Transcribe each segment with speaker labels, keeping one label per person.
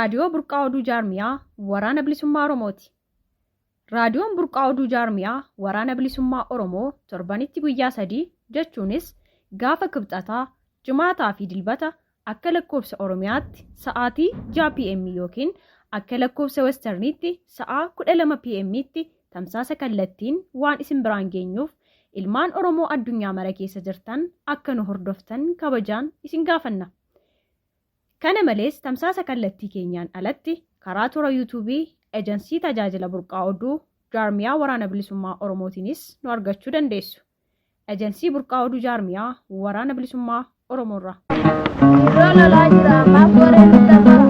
Speaker 1: Raadiyoo Burqaa Oduu Jaarmiyaa Waraana Bilisummaa Oromooti. Raadiyoon Burqaa Oduu Jaarmiyaa Waraana Bilisummaa Oromoo torbanitti guyyaa 3 jechuunis gaafa Kibxataa, Jimaataa fi Dilbata akka lakkoofsa Oromiyaatti sa'aatii 6 PM ykn akka lakkoofsa Westerniitti sa'aa 12 PMtti tamsaasa kallattiin waan isin biraan geenyuuf ilmaan Oromoo addunyaa mara keessa jirtan akka nu hordoftan kabajaan isin gaafanna. Kana malees tamsaasa kallattii keenyaan alatti karaa toora Yuutuubii Ejansii Tajaajila Burqaa Oduu Jaarmiyaa Waraana Bilisummaa Oromootiinis nu argachuu dandeessu. Ejansii Burqaa Oduu Jaarmiyaa Waraana Bilisummaa Oromoorraa.
Speaker 2: Dhiirroo lolaa jira maaf waree nutti afara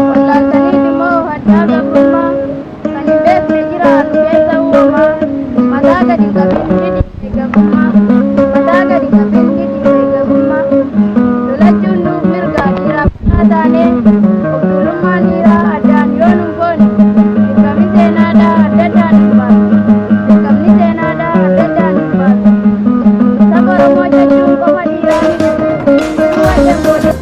Speaker 2: Wallaaltaniiti moo hadhaa gabrummaa Kan hin beekne jira nu keessa uumamaa Mataa gadi qabin ni dhiifne gabrummaa Mataa gadi qabin ni dhiifne gabrummaa Lolachuun nuuf mirga dhiiraaf dhalaa taanee Of tuulummaan dhiiraa addaan yoo nun goone Dirqamni seenaadhaa adda addaan nun baasa Dirqamni seenaadhaa adda addaan nun baasa Saba Oromoo jechuun qofa dhiiraa miti Ilma damboolee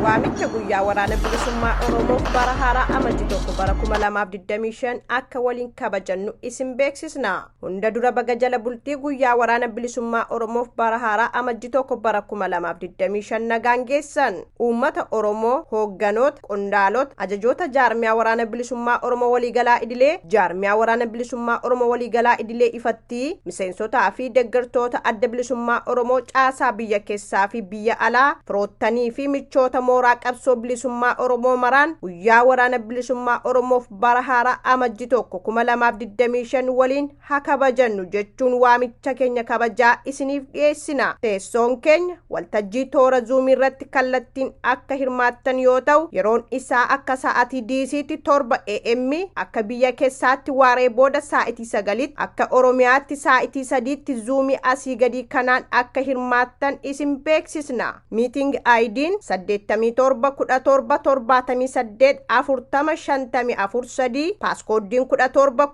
Speaker 3: Waamicha guyyaa waraana bilisummaa Oromoof bara haaraa Amajji 1 bara 2025 akka waliin kabajannu isin beeksisna. Hunda dura baga jala bultii guyyaa waraana bilisummaa Oromoof bara haaraa Amajji 1 bara 2025 nagaan geessan. Uummata Oromoo, hoogganoota, qondaalota, ajajoota Jaarmiyaa Waraana Bilisummaa Oromoo Waliigalaa Idilee, Jaarmiyaa Waraana Bilisummaa Oromoo Waliigalaa Idilee Ifattii, miseensotaa fi deggertoota Adda Bilisummaa Oromoo caasaa biyya kessaa fi biyya alaa, firoottanii fi michoota mooraa qabsoo bilisummaa Oromoo maraan guyyaa Waraana Bilisummaa Oromoof bara haaraa Amajji 1, 2025 waliin ha kabajannu jechuun waamicha keenya kabajaa isiniif dhiyeessina. Teessoon keenya waltajjii toora Zoom irratti kallattiin akka hirmaattan yoo ta'u, yeroon isaa akka sa'atii DCtti 7 AM, akka biyya kessaatti waaree booda saa'itii 9tti, akka Oromiyaatti saa'itii 3tti Zoom asii gadii kanaan akka hirmaattan isin beeksisna. Meeting IDn 87 17 78 40 54 3, paaskooddiin 17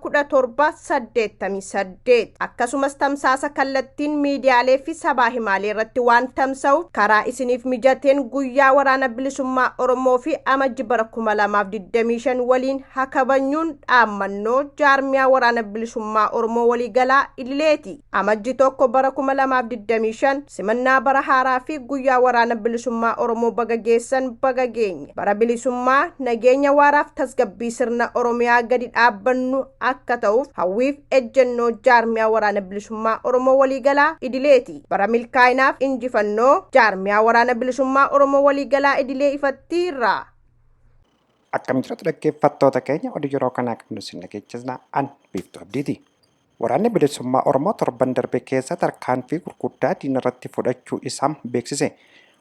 Speaker 3: 17 88. Akkasumas tamsaasa kallattiin miidiyaalee fi sabaa himaalee irratti waan tamsa'uuf karaa isiniif mijateen guyyaa waraana bilisummaa Oromoo fi Amajji bara 2025 waliin ha kabanyuun dhaammannoo jaarmiyaa waraana bilisummaa Oromoo waliigalaa idileeti. Amajji 1 bara 2025 simannaa bara haaraa fi guyyaa waraana bilisummaa Oromoo baga geessan baga geenye. Bara bilisummaa, nageenya waaraaf tasgabbii sirna Oromiyaa gadi dhaabbannu akka ta'uuf hawwiif ejjennoo jaarmiyaa waraana bilisummaa Oromoo waliigalaa idileeti. Bara milkaa'inaaf injifannoo jaarmiyaa waraana bilisummaa Oromoo waliigalaa idilee ifattii irraa.
Speaker 4: Akkam jirtu dhaggeeffattoota keenya oduu yeroo kanaa qabnu isin dhageechisna an Biiftuu Abdiiti. Waraanni Bilisummaa Oromoo torban darbe keessa tarkaanfii gurguddaa diinarratti fudhachuu isaa beeksise.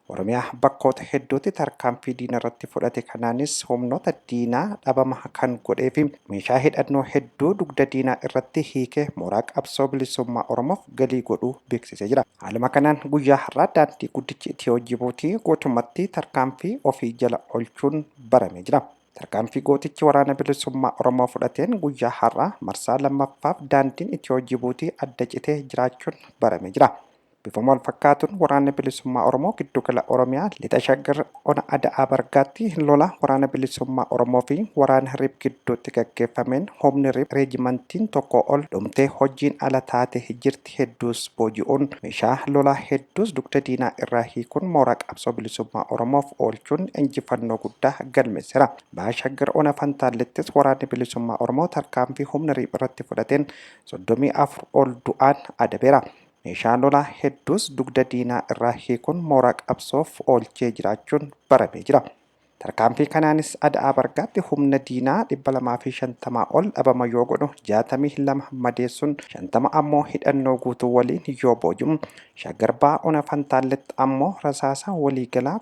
Speaker 4: Oromiyaa bakkoota hedduutti tarkaanfii diinarratti fudhate kanaanis humnoota diinaa dhabama kan godhee fi meeshaa hidhannoo hedduu dugda diinaa irratti hiikee mooraa qabsoo bilisummaa Oromoof galii godhuu beeksisee jira. Haaluma kanaan guyyaa har'aa daandii guddichi Itiyoo Jibuutii guutummatti tarkaanfii ofii jala oolchuun baramee jira. Tarkaanfii gootichi Waraana Bilisummaa Oromoo fudhateen guyyaa har'aa marsaa lammaffaaf daandiin Itiyoo Jibuutii adda citee jiraachuun barame jira. Bifuma wal fakkaatuun Waraanni Bilisummaa Oromoo Giddugala Oromiyaa Lixa Shaggar Ona Ada'aa Bargaatti lola Waraana Bilisummaa Oromoo fi Waraana rib gidduutti gaggeeffameen humni rib reejimantiin tokkoo ol dhumtee hojiin ala taate jirti hedduus booji'uun meeshaa lolaa hedduus dugda diinaa irraa hiikuun mooraa qabsoo bilisummaa Oromoof oolchuun injifannoo guddaa galmeessera. Baha Shaggar Ona Fantaallettis Waraanni Bilisummaa Oromoo tarkaanfii humna rib irratti fudhateen 34 ol du'aan adabeera. Meeshaa lolaa hedduus dugda diinaa irraa hiikuun mooraa qabsoof oolchee jiraachuun baramee jira. Tarkaanfii kanaanis Ada'aa Bargaatti humna diinaa 250 ol dhabama yoo godhu 62 madeessuun 50 ammoo hidhannoo guutuu waliin yoo booji'u, Shaggar Baha Ona Fantaalletti ammoo rasaasa waliigalaa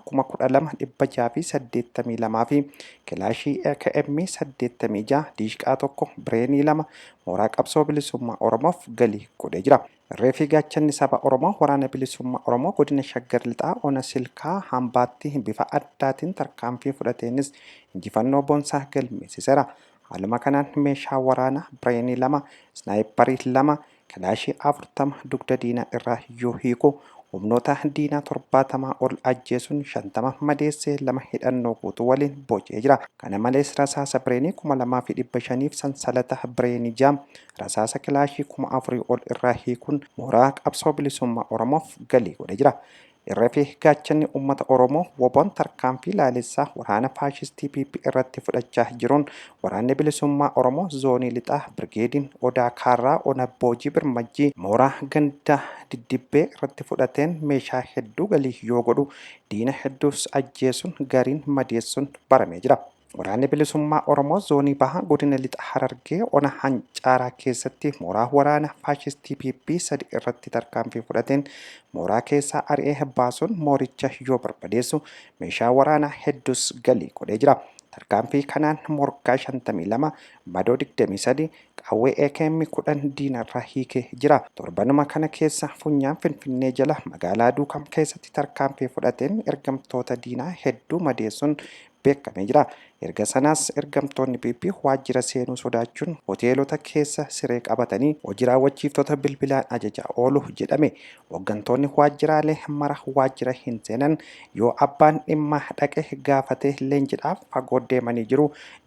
Speaker 4: 12,682 fi kilaashii AKM 86, diishqaa 1, bireenii 2 mooraa qabsoo bilisummaa Oromoof galii godhee jira. Irree fi gaachanni saba Oromoo Waraana Bilisummaa Oromoo Godina Shaggar Lixaa Ona Silkaa Hambaatti bifa addaatiin tarkaanfii fudhateenis injifannoo boonsaa galmeessiseera. Haaluma kanaan meeshaa waraanaa Bireenii 2, Isnaayipparii 2, Kilaashii 40 dugda diinaa irraa yoo hiiku Humnoota diinaa 70 ol ajjeesuun 50 madeessee 2 hidhannoo guutuu waliin booji'ee jira. Kana malees rasaasa bireenii 2500 fi sansalata bireenii 6, rasaasa kilaashii 4000 ol irraa hiikuun mooraa qabsoo bilisummaa Oromoof galii godhee jira. Irree fi gaachanni uummata Oromoo WBOn tarkaanfii laalessaa waraana faashistii PP irratti fudhachaa jiruun Waraanni Bilisummaa Oromoo Zoonii Lixaa Birgeediin Odaa Kaarraa Ona Boojii Birmajjii mooraa ganda Diddibbee irratti fudhateen meeshaa hedduu galii yoo godhu diina hedduus ajjeesuun gariin madeessuun baramee jira. Waraanni Bilisummaa Oromoo Zoonii Bahaa Godina Lixa Harargee Ona Hancaaraa keessatti mooraa waraana faashistii PP sadi irratti tarkaanfii fudhateen mooraa keessaa ari'ee baasuun mooricha yoo barbadeessu meeshaa waraanaa hedduus galii godhee jira. Tarkaanfii kanaan morgaa 52, madoo 23, qawwee AKM 10 diinarraa hiikee jira. Torbanuma kana keessa funyaan Finfinnee jala magaalaa Duukam keessatti tarkaanfii fudhateen ergamtoota diinaa hedduu madeessuun beekamee jira. Erga sanaas ergamtoonni PP waajjira seenuu sodaachuun hoteelota keessa siree qabatanii hojii raawwachiiftota bilbilaan ajajaa oolu jedhame. Hoggantoonni waajjiraalee mara waajjira hin seenan, yoo abbaan dhimmaa dhaqe gaafate leenjidhaaf fagoo deemanii jiru,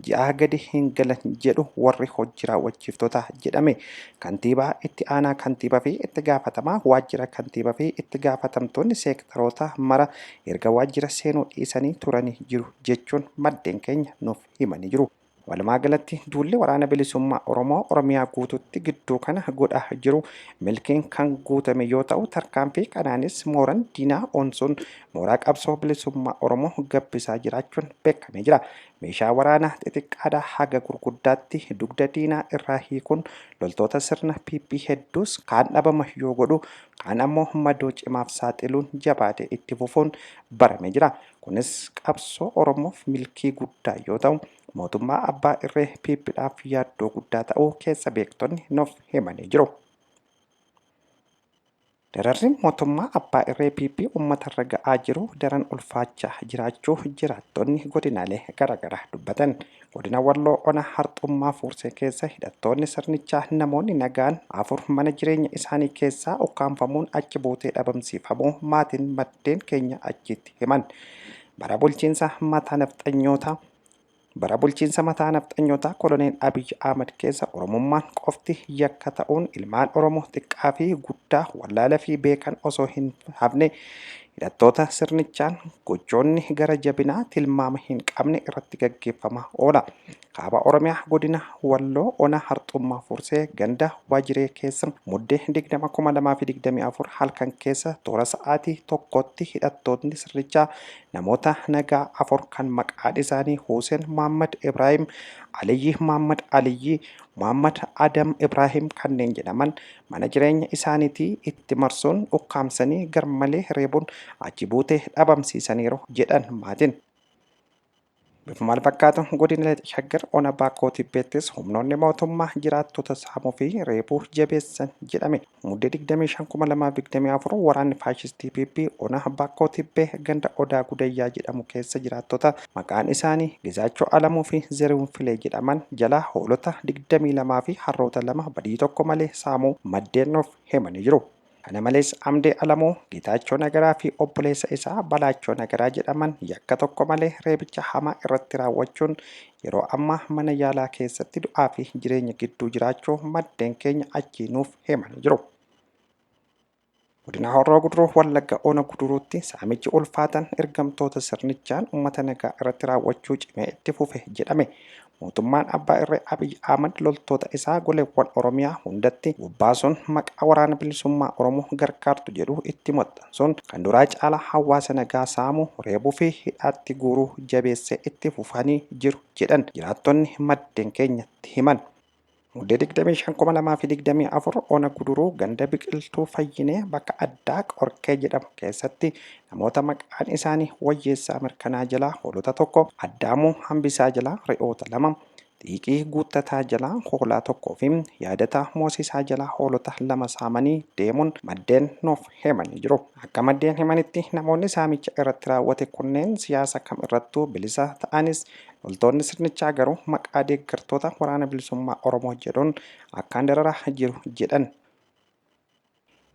Speaker 4: ji'aa gadi hin galan jedhu warri hojii raawwachiiftotaa jedhame. Kantiibaa, itti aanaa kantiibaa fi itti gaafatamaa waajjira kantiibaa fi itti gaafatamtoonni seektaroota mara erga waajjira seenuu dhiisanii turanii jiru jechuun maddeen keenya nuuf himanii jiru. Walumaa galatti duulli waraana bilisummaa Oromoo Oromiyaa guutuutti gidduu kana godhaa jiru milkiin kan guutame yoo ta'u tarkaanfii kanaanis mooran diinaa onsuun mooraa qabsoo bilisummaa Oromoo gabbisaa jiraachuun beekamee jira. Meeshaa waraanaa xixiqqaadhaa haga gurguddaatti dugda diinaa irraa hiikuun loltoota sirna PP hedduus kaan dhabama yoo godhu kaan ammoo madoo cimaaf saaxiluun jabaatee itti fufuun baramee jira. Kunis qabsoo Oromoof milkii guddaa yoo ta'u, mootummaa abbaa irree PPdhaaf yaaddoo guddaa ta'uu keessa beektonni nuuf himanii jiru. Dararri mootummaa abbaa irree PP uummatarra ga'aa jiru daran ulfaachaa jiraachuu jiraattonni godinaalee garaagaraa dubbatan. Godina Walloo Ona Harxummaa Fuursee keessa hidhattoonni sirnichaa namoonni nagaan 4 mana jireenya isaanii keessaa ukkaamfamuun achi buutee dhabamsiifamuu maatiin maddeen keenya achitti himan. Bara bulchiinsa mataa nafxanyootaa Bara bulchiinsa mataa nafxanyootaa Koloneel Abiy Ahmad keessa Oromummaan qofti yakka ta'uun ilmaan Oromoo xiqqaa fi guddaa wallaala fi beekan osoo hin hafne hidhattoota sirnichaan gochoonni gara jabinaa tilmaama hin qabne irratti gaggeeffamaa oola. Kaaba Oromiyaa godina Walloo Ona Harxummaa Fursee ganda Waajiree keessa Muddee 20,2024 halkan keessa toora sa'aatii 1tti hidhattootni sirnichaa namoota nagaa 4 kan maqaan isaanii Huuseen Mohammad Ibraahim, Aliyyii Mohammad Aliyyii, Mohammad Adam Ibraahim kanneen jedhaman mana jireenya isaaniitii itti marsuun ukkaamsanii garmalee reebuun achi buutee dhabamsiisaniiru jedhan maatiin. Bifuma wal fakkaatuun godina Lixa Shaggar ona Baakkoo Tibbeettis humnoonni mootummaa jiraattota saamuu fi reebuu jabeessan jedhame. Muddee 25,2024 waraanni faashistii PP ona Baakkoo Tibbee ganda Odaa Gudayyaa jedhamu keessa jiraattota maqaan isaanii Gizaachoo Alamuu fi Zerihuun Filee jedhaman jalaa hoolota 22 fi harroota 2 badii tokko malee saamuu maddeen nuuf himanii jiru. Kana malees Amdee Alamuu, Geetaachoo Nagaraa fi obboleessa isaa Balaachoo Nagaraa jedhaman yakka tokko malee reebicha hamaa irratti raawwachuun yeroo ammaa mana yaalaa keessatti du'aa fi jireenya gidduu jiraachuu maddeen keenya achii nuuf himanii jiru. Godina Horroo Guduruu Wallagga Ona Guduruutti saamichi ulfaatan ergamtoota sirnichaan uummata nagaa irratti raawwachuu cimee itti fufe jedhame. Mootummaan abbaa irree Abiy Ahmad loltoota isaa goleewwan Oromiyaa hundatti bobbaasuun maqaa Waraana Bilisummaa Oromoo gargaartu jedhu itti maxxansuun kan duraa caalaa hawaasa nagaa saamuu, reebuu fi hidhaatti guuruu jabeessee itti fufanii jiru jedhan jiraattonni maddeen keenyatti himan. Muddee 25,2024 Ona Guduruu ganda Biqiltuu Fayyinee bakka addaa Qorkee jedhamu keessatti namoota maqaan isaanii Wayyeessaa Mirkanaa jalaa hoolota 1, Addaamuu Hambisaa jalaa re'oota 2, Xiiqii Guuttataa jalaa hoolaa 1 fi Yaadataa Moosisaa jalaa hoolota 2 saamanii deemuun maddeen nuuf himanii jiru. Akka maddeen himanitti namoonni saamicha irratti raawwate kunneen siyaasa kam irrattuu bilisa ta'anis Loltoonni sirnichaa garuu maqaa deeggartoota Waraana Bilisummaa Oromoo jedhuun akkaan dararaa jiru jedhan.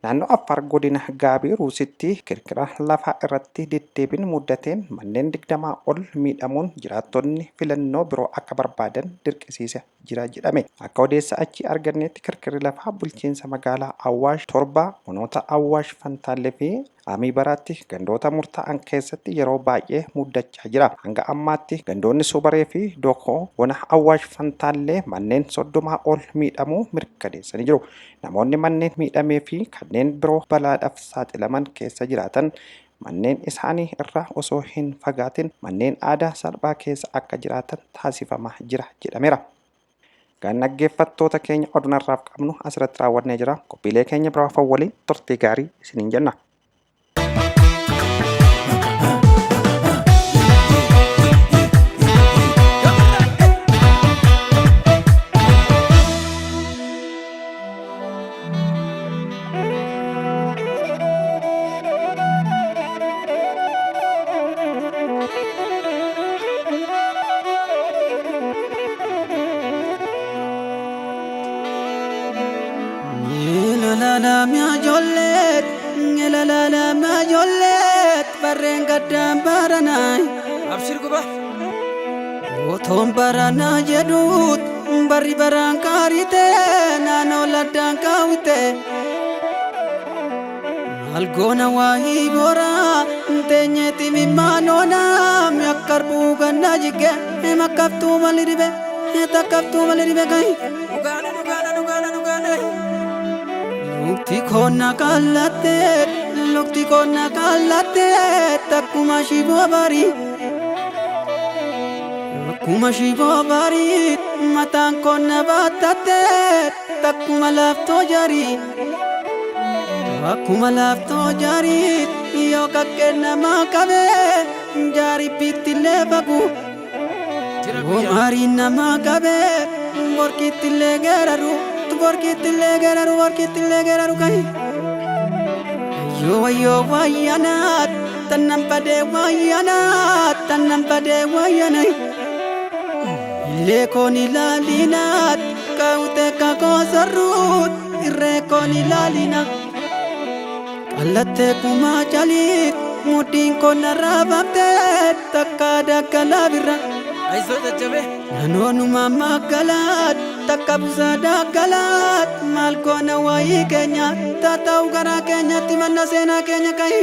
Speaker 4: Naannoo Affaar godina Gaabii Ruusitti kirkira lafaa irratti deddeebiin mudateen manneen 20 ol miidhamuun jiraattonni filannoo biroo akka barbaadan dirqisiisa jira jedhame. Akka odeessa achi argannetti kirkirri lafaa bulchiinsa magaalaa Awwaash 7 onoota Awwaash Fantaallee fi Amibaraatti gandoota murtaa'an keessatti yeroo baay'ee mudachaa jira. Hanga ammaatti gandoonni Subaree fi Dokoo ona Awwaash Fantaallee manneen 30 ol miidhamuu mirkaneessanii jiru. Namoonni manneen miidhamee fi kanneen biroo balaadhaaf saaxilaman keessa jiraatan manneen isaanii irraa osoo hin fagaatin manneen aadaa salphaa keessa akka jiraatan taasifamaa jira jedhameera. Kan dhaggeeffattoota keenya odunarraaf qabnu asirratti raawwannee jira. Qophiilee keenya biraa waliin turtii gaarii isiniin jenna.
Speaker 5: Barreen gaddaan baranaa
Speaker 6: Abshir guba.
Speaker 5: Otoon baranaa jedhuut barri baraan kaarite naannoo laddaan kaawwite maal goona waayii boraa teenyeeti mimmaanoona akka arbuu gannaa jigge makkaftuu malli dhibe takkaftuu malli dhibe gahi.
Speaker 6: Dhugaane dhugaane dhugaane dhugaane.
Speaker 5: Lukti koonna kallattee lukti koonna kallattee takkuma shiboo barii. Akkuma shiboo barii mataan koonna baattattee takkuma laaftoo jarii. Akkuma laaftoo jarii yoo qaqqeen namaa qabee jaarii bittillee faguu. Maariin namaa qabee borkittillee geeraru borkittillee geeraru borkittillee geeraru kahi. Ayyoo wayyoo wayyanaat tannan badee wayyanaat tannan badee wayyanai. Illee koon ilaalinaat kaawute kakoo sarruut irree koon ilaalina. Qallattee kumaa caliit mudhiin koon narraa baftee takka daggalaa birra.
Speaker 6: Ayisoo jajjabee.
Speaker 5: Naannoonuma magalaat takka busaa daggalaat maal goona waayii keenya taataa'u garaa keenyatti manna seenaa keenya kahi.